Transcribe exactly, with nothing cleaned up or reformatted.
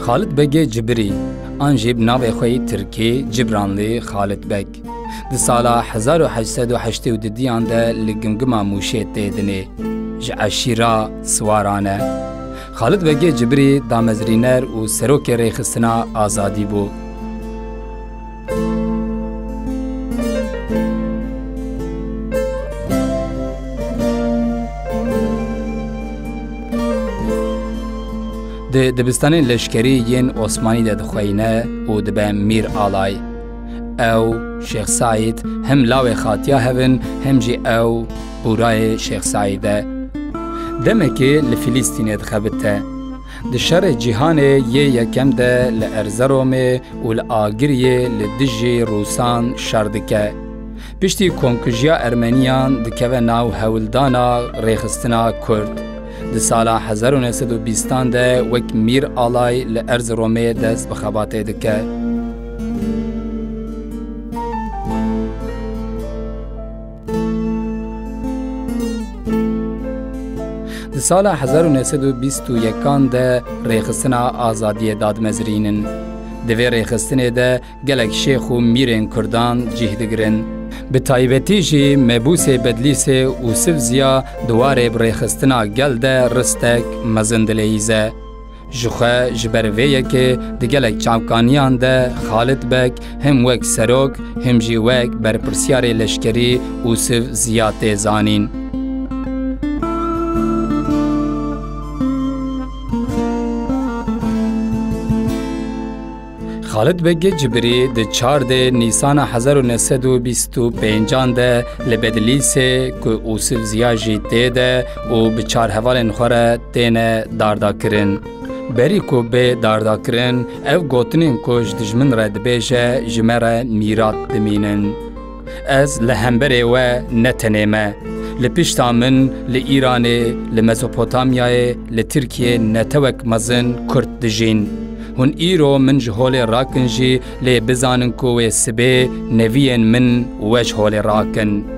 Xalid Begê Cibirî, an jî bi navê xwe yê tirkî Cibranlî Xalid Beg, di sala hezar û heşt sed û heştê û dudiyan de li Gimgima Mûşê tê dinê. Ji eşîra Siwaran e. Xalid Begê Cibirî damezrîner û serokê rêxistina azadî bû. Di dibistanên leşkerî yên Osmanî de dixweyne û dibe Mîr Alay. Ew, Şêx Seîd, hem lawê Xatiya hev in, hem jî ew bûrayê Şêx Seîd e. Demekê li Filîstînê dixebite. Di şerê cîhanê yê yekem de li Erzeromê û li Agiriyê li dijî Rûsan şer dike. Piştî komkujiya Ermeniyan dikeve nav hewldana rêxistina Kurd. Di sala hezar û neh sed û bîstan de wek Mîr Alay li Erzeromê dest bi xebatê dike. Di sala hezar û neh sed û bîst û yekan de rêxistina azadiyê dadmezirînin. Di vê rêxistinê de gelek şêx û mîrên kurdan cih digirin. Bi taybetî jî mebûsê Bedlîsê Ûsiv Ziya di warê bi rêxistina gel de ristek mezin dileyîze. Jixwe ji ber vê yekê di gelek çavkaniyan de Xalid Beg hem wek serok, hem jî wek berpirsiyarê leşkerî Ûsiv Ziya tê zanîn. Xalid Begê Cibirî di çardê Nîsana hezar û neh sed û bîst û pêncan de li Bedlîsê ku Ûsiv Ziya jî tê de û bi çar hevalên xwe re têne dardakirin. Berî ku bê dardakirin, ev gotinên ku ji dijmin re dibêje, ji me re mîrat dimînin. Ez li hemberê we ne tenê me. Li pişta min li Îranê, li Mezopotamyayê, li Tirkiyê netewek mezin Kurd dijîn. Hûn îro min ji holê rakin jî, lê bizanin ku wê sibê neviyên min we ji holê rakin.